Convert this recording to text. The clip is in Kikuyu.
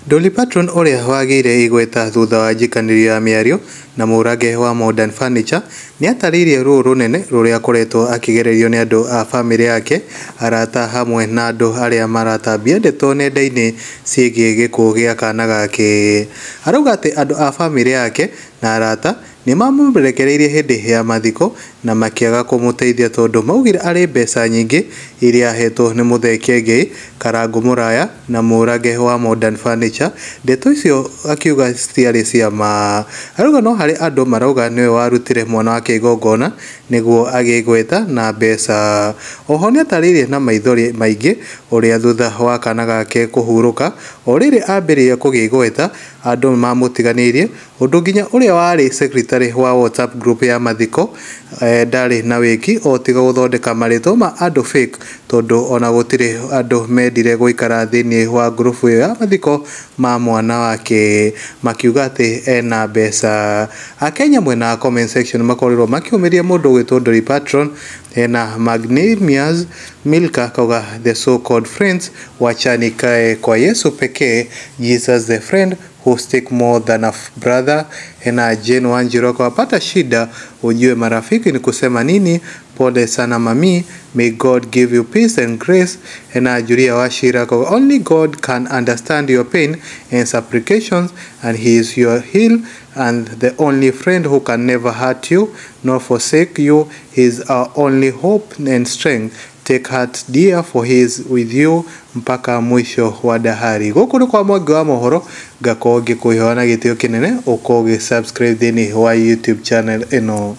Dolly Parton ũrĩa wagĩire igweta thutha wa njikanĩrio ya mĩario na Mũrage wa Modern Furniture nĩatarĩirie ruo rũnene rũrĩa akoretwo akĩgererio nĩ andũ a bamĩrĩ yake, arata hamwe na andũ arĩa maratambia ndeto nenda-inĩ ciĩgiĩ gĩkuũ gĩa kana gake. Arauga atĩ andũ a bamĩrĩ yake na arata nĩmamũrekereirie hĩndĩ ya mathiko na makĩaga kũmũteithia tondũ maugire arĩ mbeca nyingĩ iria ahetwo nĩ Muthee Kiengei, Karangũ Mũraya na Mũrage wa Modern Furniture. Ndeto icio akiuga citiarĩ cia ma. Arauga no harĩ andũ marauga nĩwe warutire mwana wake igongona nĩguo agĩe igweta na mbeca. Oho nĩatarĩirie na maithori maingĩ ũrĩa thutha wa kana gake kũhurũka o rĩrĩ ambĩrĩria kũgĩa igweta andũ nĩmamũtiganĩirie ũndũ nginya ũrĩa warĩ secretary wa WhatsApp group ya mathiko ndarĩ na wĩki o tiga gũthondeka marĩtwa ma andũ fake tondũ ona gũtirĩ andũ mendire gũikara thĩinĩ wa ngurubu ĩyo ya mathiko ma mwana wake makiuga atĩ ena mbeca. Akenya mwena wa comment section makorirwo makĩũmĩria mũndũ ũgwĩtwo Dolly Parton ena Magnemius Milka akauga the so called friends wachani kae kwa Yesu pekee, Jesus the friend who stick more than a brother. Ena Jane Wanjiru akawapata shida ujue marafiki ni kusema nini, pole sana mami, may God give you peace and grace. Ena Julia Wachira akauga only God can understand your pain and supplications and he is your heal and the only friend who can never hurt you nor forsake you. He is our only hope and strength. Take heart dear, for he is with you mpaka mwisho wa dahari. Gũkũ nĩ kwa Mwangi wa mohoro, ngakorwo ngĩkũhoya na gĩtĩo kĩnene ũkorwo ũgĩ subscribe thĩinĩ wa YouTube channel ĩno.